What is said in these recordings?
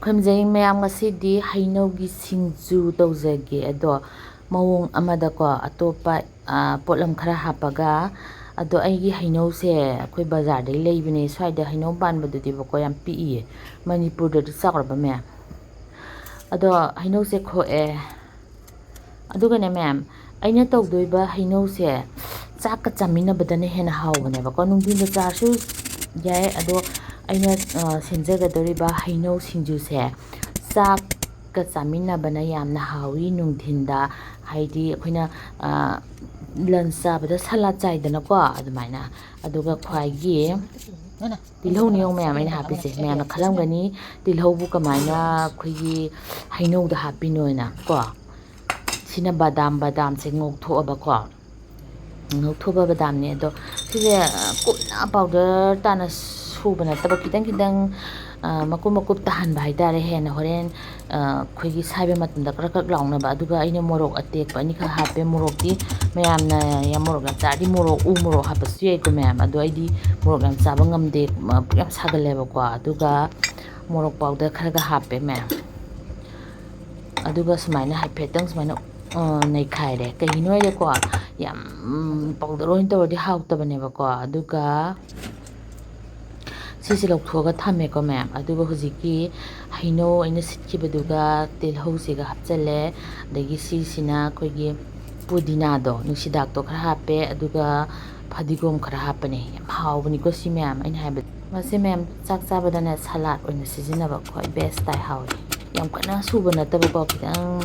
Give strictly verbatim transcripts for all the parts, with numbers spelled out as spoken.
ꯈꯨꯔꯨꯝꯖꯩ ꯃꯌꯥꯝ, ꯉꯁꯤꯗꯤ ꯍꯩꯅꯧꯒꯤ ꯁꯤꯡꯖꯨ ꯇꯧꯖꯒꯦ꯫ ꯑꯗꯣ ꯃꯑꯣꯡ ꯑꯃꯗꯀꯣ, ꯑꯇꯣꯞꯄ, ꯑ, ꯄꯣꯠꯂꯝ ꯈꯔ ꯍꯥꯞꯄꯒ, ꯑꯗꯣ ꯑꯩꯒꯤ ꯍꯩꯅꯧꯁꯦ ꯑꯩꯈꯣꯏ ꯕꯖꯥꯔꯗꯩ ꯂꯩꯕꯅꯦ꯫ ꯁ꯭ꯋꯥꯏꯗ ꯍꯩꯅꯧ ꯄꯥꯟꯕꯗꯨꯗꯤꯕꯀꯣ ꯌꯥꯝ ꯄꯤꯛꯏꯌꯦ, ꯃꯅꯤꯄꯨꯔꯗꯗꯤ ꯆꯥꯎꯔꯕ ꯃꯌꯥꯝ꯫ ꯑꯗꯣ ꯍꯩꯅꯧꯁꯦ ꯈꯣꯛꯑꯦ꯫ ꯑꯗꯨꯒꯅꯦ ꯃꯌꯥꯝ, ꯑꯩꯅ ꯇꯧꯗꯣꯏꯕ ꯍꯩꯅꯧꯁꯦ ꯆꯥꯛꯀ ꯆꯥꯃꯤꯟꯅꯕꯗꯅ ꯍꯦꯟꯅ ꯍꯥꯎꯕꯅꯦꯕꯀꯣ꯫ ꯅꯨꯡꯊꯤꯟꯗ ꯆꯥꯔꯁꯨ ꯌꯥꯏ, ꯑꯗꯣ ꯑꯩꯅ, ꯑ, ꯁꯦꯝꯖꯒꯗꯧꯔꯤꯕ ꯍꯩꯅꯧ ꯁꯤꯡꯖꯨꯁꯦ ꯆꯥꯛꯀ ꯆꯥꯃꯤꯟꯅꯕꯅ ꯌꯥꯝꯅ ꯍꯥꯎꯏ ꯅꯨꯡꯊꯤꯟꯗ꯫ ꯍꯥꯏꯗꯤ ꯑꯩꯈꯣꯏꯅ, ꯑ, lunch ꯆꯥꯕꯗ salad ꯆꯥꯏꯗꯅꯀꯣ, ꯑꯗꯨꯃꯥꯏꯅ꯫ ꯑꯗꯨꯒ ꯈ꯭ꯋꯥꯏꯒꯤ ꯇꯤꯜꯍꯧꯅꯤ ꯌꯦꯡꯉꯨ ꯃꯌꯥꯝ ꯑꯩꯅ ꯍꯥꯞꯄꯤꯁꯦ꯫ ꯃꯌꯥꯝꯅ ꯈꯜꯂꯝꯒꯅꯤ, ꯇꯤꯜꯍꯧꯕꯨ ꯀꯃꯥꯏꯅ ꯑꯩꯈꯣꯏꯒꯤ ꯍꯩꯅꯧꯗ ꯍꯥꯞꯄꯤꯅꯣꯅ ꯀꯣ꯫ ꯁꯤꯅ ꯕꯗꯥꯝ, ꯕꯗꯥꯝꯁꯦ ꯉꯧꯊꯣꯛꯑꯕꯀꯣ꯫ ꯉꯧꯊꯣꯛꯑꯕ ꯕꯗꯥꯝꯅꯦ꯫ ꯑꯗꯣ ꯁꯤꯁꯦ, ꯑ, ꯀꯨꯞꯅ powder ꯇꯥꯅ ꯁꯨꯕ ꯅꯠꯇꯕ, ꯈꯤꯇꯪ ꯈꯤꯇꯪ, ꯑ, ꯃꯀꯨꯞ ꯃꯀꯨꯞ ꯇꯥꯍꯟꯕ ꯍꯥꯏꯇꯥꯔꯦ, ꯍꯦꯟꯅ ꯍꯣꯔꯦꯟ, ꯑ, ꯑꯩꯈꯣꯏꯒꯤ ꯁꯥꯏꯕ ꯃꯇꯝꯗ ꯀ꯭ꯔꯛ ꯀ꯭ꯔꯛ ꯂꯥꯎꯅꯕ꯫ ꯑꯗꯨꯒ ꯑꯩꯅ ꯃꯣꯔꯣꯛ ꯑꯇꯦꯛꯄ ꯑꯅꯤꯈꯛ ꯍꯥꯞꯄꯦ꯫ ꯃꯣꯔꯣꯛꯇꯤ ꯃꯌꯥꯝꯅ ꯌꯥꯝ ꯃꯣꯔꯣꯛ ꯌꯥꯝ ꯆꯥꯔꯗꯤ ꯃꯣꯔꯣꯛ, ꯎ ꯃꯣꯔꯣꯛ ꯍꯥꯞꯄꯁꯨ ꯌꯥꯏꯀꯣ ꯃꯌꯥꯝ꯫ ꯑꯗꯣ ꯑꯩꯗꯤ ꯃꯣꯔꯣꯛ ꯌꯥꯝ ꯆꯥꯕ ꯉꯝꯗꯦ, ꯃ-, ꯄꯨꯛ ꯌꯥꯝ ꯁꯥꯒꯜꯂꯦꯕꯀꯣ꯫ ꯑꯗꯨꯒ ꯃꯣꯔꯣꯛ powder ꯈꯔꯒ ꯍꯥꯞꯄꯦ ꯃꯌꯥꯝ꯫ ꯑꯗꯨꯒ ꯁꯨꯃꯥꯏꯅ ꯍꯥꯏꯐꯦꯠꯇꯪ ꯁꯨꯃꯥꯏꯅ, ꯑ, ꯅꯩꯈꯥꯏꯔꯦ꯫ ꯀꯩꯒꯤꯅꯣ ꯍꯥꯏꯗꯤꯀꯣ, ꯌꯥꯝ, ꯎꯝ, powder ꯑꯣꯏꯅ ꯇꯧꯔꯗꯤ ꯍꯥꯎꯇꯕꯅꯦꯕꯀꯣ꯫ ꯑꯗꯨꯒ ꯁꯤꯁꯦ ꯂꯧꯊꯣꯛꯑꯒ ꯊꯝꯃꯦꯀꯣ ꯃꯌꯥꯝ꯫ ꯑꯗꯨꯒ ꯍꯧꯖꯤꯛꯀꯤ ꯍꯩꯅꯧ ꯑꯩꯅ ꯁꯤꯠꯈꯤꯕꯗꯨꯒ ꯇꯤꯜꯍꯧꯁꯤꯒ ꯍꯥꯞꯆꯜꯂꯦ꯫ ꯑꯗꯒꯤ ꯁꯤꯁꯤꯅ ꯑꯩꯈꯣꯏꯒꯤ ꯄꯨꯗꯤꯅꯥꯗꯣ, ꯅꯨꯡꯁꯤꯗꯥꯛꯇꯣ ꯈꯔ ꯍꯥꯞꯄꯦ, ꯑꯗꯨꯒ ꯐꯗꯤꯒꯣꯝ ꯈꯔ ꯍꯥꯞꯄꯅꯦ꯫ ꯌꯥꯝ ꯍꯥꯎꯕꯅꯤꯀꯣ ꯁꯤ ꯃꯌꯥꯝ ꯑꯩꯅ ꯍꯥꯏꯕꯗꯤ꯫ ꯃꯁꯤ ꯃꯌꯥꯝ ꯆꯥꯛ ꯆꯥꯕꯗꯅꯦ salad ꯑꯣꯏꯅ ꯁꯤꯖꯤꯟꯅꯕ ꯈ꯭ꯋꯥꯏ best ꯇꯥꯏ, ꯍꯥꯎꯋꯦ꯫ ꯌꯥꯝ ꯀꯟꯅ ꯁꯨꯕ ꯅꯠꯇꯕꯀꯣ, ꯈꯤꯇꯪ,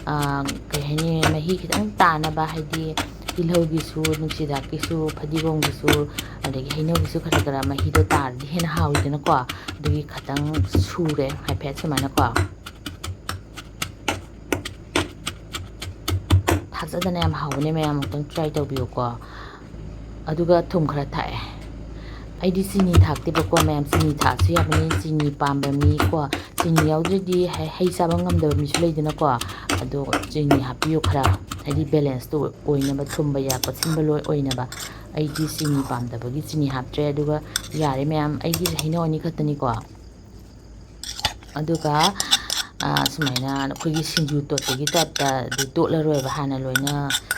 ꯑ, ꯀꯩ ꯍꯥꯏꯅꯤ, ꯃꯍꯤ ꯈꯤꯇꯪ ꯇꯥꯅꯕ, ꯍꯥꯏꯗꯤ ꯇꯤꯜꯍꯧꯒꯤꯁꯨ, ꯅꯨꯡꯁꯤꯗꯥꯛꯀꯤꯁꯨ, ꯐꯗꯤꯒꯣꯝꯒꯤꯁꯨ, ꯑꯗꯒꯤ ꯍꯩꯅꯧꯒꯤꯁꯨ ꯈꯔ ꯈꯔ ꯃꯍꯤꯗꯣ ꯇꯥꯔꯗꯤ ꯍꯦꯟꯅ ꯍꯥꯎꯋꯤꯗꯅꯀꯣ꯫ ꯑꯗꯨꯒꯤ ꯈꯤꯇꯪ ꯁꯨꯔꯦ ꯍꯥꯏꯐꯦꯠ ꯁꯨꯃꯥꯏꯅꯀꯣ꯫ ꯊꯥꯖꯗꯅ ꯌꯥꯝ ꯍꯥꯎꯕꯅꯦ ꯃꯌꯥꯝ, ꯑꯃꯨꯛꯇꯪ try ꯇꯧꯕꯤꯌꯨꯀꯣ꯫ ꯑꯗꯨꯒ ꯊꯨꯝ ꯈꯔ ꯊꯥꯛꯑꯦ꯫ ꯑꯩꯗꯤ ꯆꯤꯅꯤ ꯊꯥꯛꯇꯦꯕꯀꯣ ꯃꯌꯥꯝ, ꯆꯤꯅꯤ ꯊꯥꯛꯑꯁꯨ ꯌꯥꯕꯅꯤ, ꯆꯤꯅꯤ ꯄꯥꯝꯕ ꯃꯤ ꯀꯣ, ꯆꯤꯅꯤ ꯌꯥꯎꯗ꯭ꯔꯗꯤ ꯍꯩ, ꯍꯩ ꯆꯥꯕ ꯉꯝꯗꯕ ꯃꯤꯁꯨ ꯂꯩꯗꯅꯀꯣ, ꯑꯗꯣ ꯆꯤꯅꯤ ꯍꯥꯞꯄꯤꯌꯨ ꯈꯔ, ꯍꯥꯏꯗꯤ balance ꯇꯣ ꯑꯣꯏꯅꯕ, ꯊꯨꯝꯕ ꯌꯥꯛꯄ ꯁꯤꯟꯕ ꯂꯣꯏ ꯑꯣꯏꯅꯕ꯫ ꯑꯩꯗꯤ ꯆꯤꯅꯤ ꯄꯥꯝꯗꯕꯒꯤ ꯆꯤꯅꯤ ꯍꯥꯞꯇ꯭ꯔꯦ꯫ ꯑꯗꯨꯒ ꯌꯥꯔꯦ ꯃꯌꯥꯝ, ꯑꯩꯒꯤ ꯍꯩꯅꯧ ꯑꯅꯤ ꯈꯛꯇꯅꯤꯀꯣ꯫ ꯑꯗꯨꯒ ꯁꯨꯃꯥꯏꯅ ꯑꯩꯈꯣꯏꯒꯤ ꯁꯤꯡꯖꯨ ꯇꯣꯠꯄꯒꯤ ꯇꯥꯏꯞꯇꯗꯤ ꯇꯣꯠꯂꯔꯣꯏꯕ, ꯍꯥꯟꯅ ꯂꯣꯏꯅ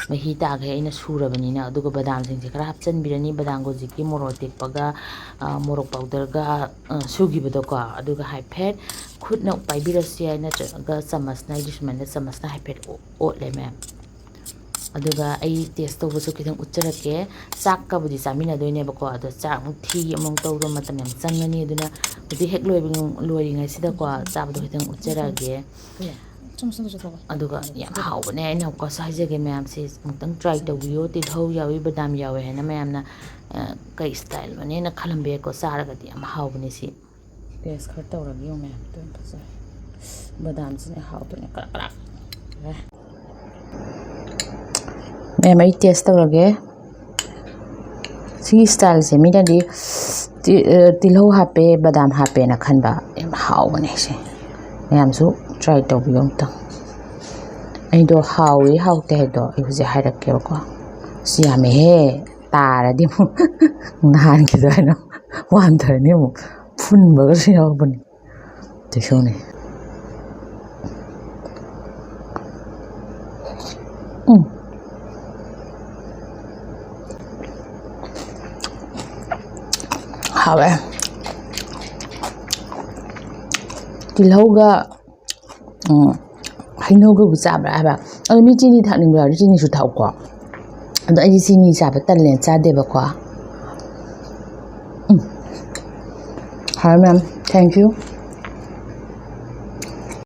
ꯃꯍꯤ ꯇꯥꯈꯩ ꯑꯩꯅ ꯁꯨꯔꯕꯅꯤꯅ꯫ ꯑꯗꯨꯒ ꯕꯗꯥꯝꯁꯤꯡꯁꯦ ꯈꯔ ꯍꯥꯞꯆꯤꯟꯕꯤꯔꯅꯤ, ꯕꯗꯥꯝꯒ ꯍꯧꯖꯤꯛꯀꯤ ꯃꯣꯔꯣꯛ ꯑꯇꯦꯛꯄꯒ ꯃꯣꯔꯣꯛ ꯄꯥꯎꯗꯔꯒ ꯁꯨꯈꯤꯕꯗꯣꯀꯣ꯫ ꯑꯗꯨꯒ ꯍꯥꯏꯐꯦꯠ ꯈꯨꯠꯅ ꯄꯥꯏꯕꯤꯔꯁꯨ ꯌꯥꯏ, ꯅꯠꯇ꯭ꯔꯒ ꯆꯥꯃꯁꯅ, ꯑꯩꯗꯤ ꯁꯨꯃꯥꯏꯅ ꯆꯥꯃꯁꯅ ꯍꯥꯏꯐꯦꯠ ꯑꯣꯠꯂꯦ ꯃꯌꯥꯝ꯫ ꯑꯗꯨꯒ ꯑꯩ ꯇꯦꯁ ꯇꯧꯕꯁꯨ ꯈꯤꯇꯪ ꯎꯠꯆꯔꯛꯀꯦ꯫ ꯆꯥꯛꯀꯕꯨꯗꯤ ꯆꯥꯃꯤꯟꯅꯗꯣꯏꯅꯦꯕꯀꯣ, ꯑꯗꯣ ꯆꯥꯛ ꯑꯃꯨꯛ ꯊꯤ ꯑꯃꯨꯛ ꯇꯧꯗꯣ ꯃꯇꯝ ꯌꯥꯝ ꯆꯪꯉꯅꯤ꯫ ꯑꯗꯨꯅ ꯍꯧꯖꯤꯛ ꯍꯦꯛ ꯂꯣꯏꯕ ꯂꯣꯏꯔꯤꯉꯩꯁꯤꯗꯀꯣ ꯆꯥꯕꯗꯣ ꯈꯤꯇꯪ ꯎꯠꯆꯔꯛꯑꯒꯦ꯫ ꯑꯗꯨꯒ ꯌꯥꯝ ꯍꯥꯎꯕꯅꯦ꯫ ꯑꯩꯅ ꯑꯃꯨꯛꯀꯁꯨ ꯍꯥꯏꯖꯒꯦ ꯃꯌꯥꯝꯁꯦ, ꯑꯃꯨꯛꯇꯪ ꯇ꯭ꯔꯥꯏ ꯇꯧꯕꯤꯌꯣ꯫ ꯇꯤꯜꯍꯧ ꯌꯥꯎꯏ, ꯕꯗꯥꯝ ꯌꯥꯎꯏ ꯍꯥꯏꯅ ꯃꯌꯥꯝꯅ ꯀꯩ ꯏꯁꯇꯥꯏꯜꯅꯣꯅꯦꯅ ꯈꯜꯂꯝꯕ ꯌꯥꯏꯀꯣ꯫ ꯆꯥꯔꯒꯗꯤ ꯌꯥꯝ ꯍꯥꯎꯕꯅꯦ ꯁꯤ꯫ ꯇꯦꯁ ꯈꯔ ꯇꯧꯔꯒ ꯌꯦꯡꯉꯣ ꯃꯌꯥꯝ, ꯑꯗꯨꯝ ꯐꯖꯔꯦ꯫ ꯕꯗꯥꯝꯁꯤꯅ ꯍꯥꯎꯗꯣꯏꯅꯦ ꯀ꯭ꯔꯛ ꯀ꯭ꯔꯛ꯫ ꯃꯌꯥꯝ, ꯑꯩ ꯇꯦꯁ ꯇꯧꯔꯒꯦ꯫ ꯁꯤꯒꯤ ꯏꯁꯇꯥꯏꯜꯁꯦ ꯃꯤꯅꯗꯤ ꯇꯤ-, ꯑ, ꯇꯤꯜꯍꯧ ꯍꯥꯞꯄꯦ, ꯕꯗꯥꯝ ꯍꯥꯞꯄꯦꯅ ꯈꯟꯕ꯫ ꯌꯥꯝ ꯍꯥꯎꯕꯅꯦ ꯁꯦ꯫ ꯃꯌꯥꯝꯁꯨ ꯇ꯭ꯔꯥꯏ ꯇꯧꯕꯤꯌꯨ ꯑꯝꯇꯪ꯫ ꯑꯩꯗꯣ ꯍꯥꯎꯏ ꯍꯥꯎꯇꯦ ꯍꯥꯏꯗꯣ ꯑꯩ ꯍꯧꯖꯤꯛ ꯍꯥꯏꯔꯛꯀꯦꯕꯀꯣ꯫ ꯁꯤ ꯌꯥꯝꯃꯦꯍꯦ꯫ ꯇꯥꯔꯗꯤ ꯑꯃꯨꯛ ꯅꯍꯥꯟꯒꯤꯗꯣ ꯍꯥꯏꯅ ꯋꯥꯟꯊꯔꯅꯤ ꯑꯃꯨꯛ꯫ ꯐꯨꯟꯕꯒꯁꯨ ꯌꯥꯎꯕꯅꯤ꯫ ꯇꯤꯁꯨꯅꯤ꯫ ꯎꯝ꯫ ꯍꯥꯎꯋꯦ꯫ ꯇꯤꯜꯍꯧꯒ, ꯎꯝ, ꯍꯩꯅꯧꯒꯕꯨ ꯆꯥꯕ꯭ꯔꯥ ꯍꯥꯏꯕ꯫ ꯑꯗꯣ ꯃꯤ ꯆꯤꯅꯤ ꯊꯥꯛꯅꯤꯡꯕ ꯌꯥꯎꯔꯗꯤ ꯆꯤꯅꯤꯁꯨ ꯊꯥꯛꯎꯀꯣ꯫ ꯑꯗꯣ ꯑꯩꯗꯤ ꯆꯤꯅꯤ ꯆꯥꯕ ꯇꯜꯂꯦꯅ ꯆꯥꯗꯦꯕꯀꯣ꯫ ꯎꯝ꯫ ꯍꯥꯎꯋꯦ ꯃꯌꯥꯝ꯫ Thank you꯫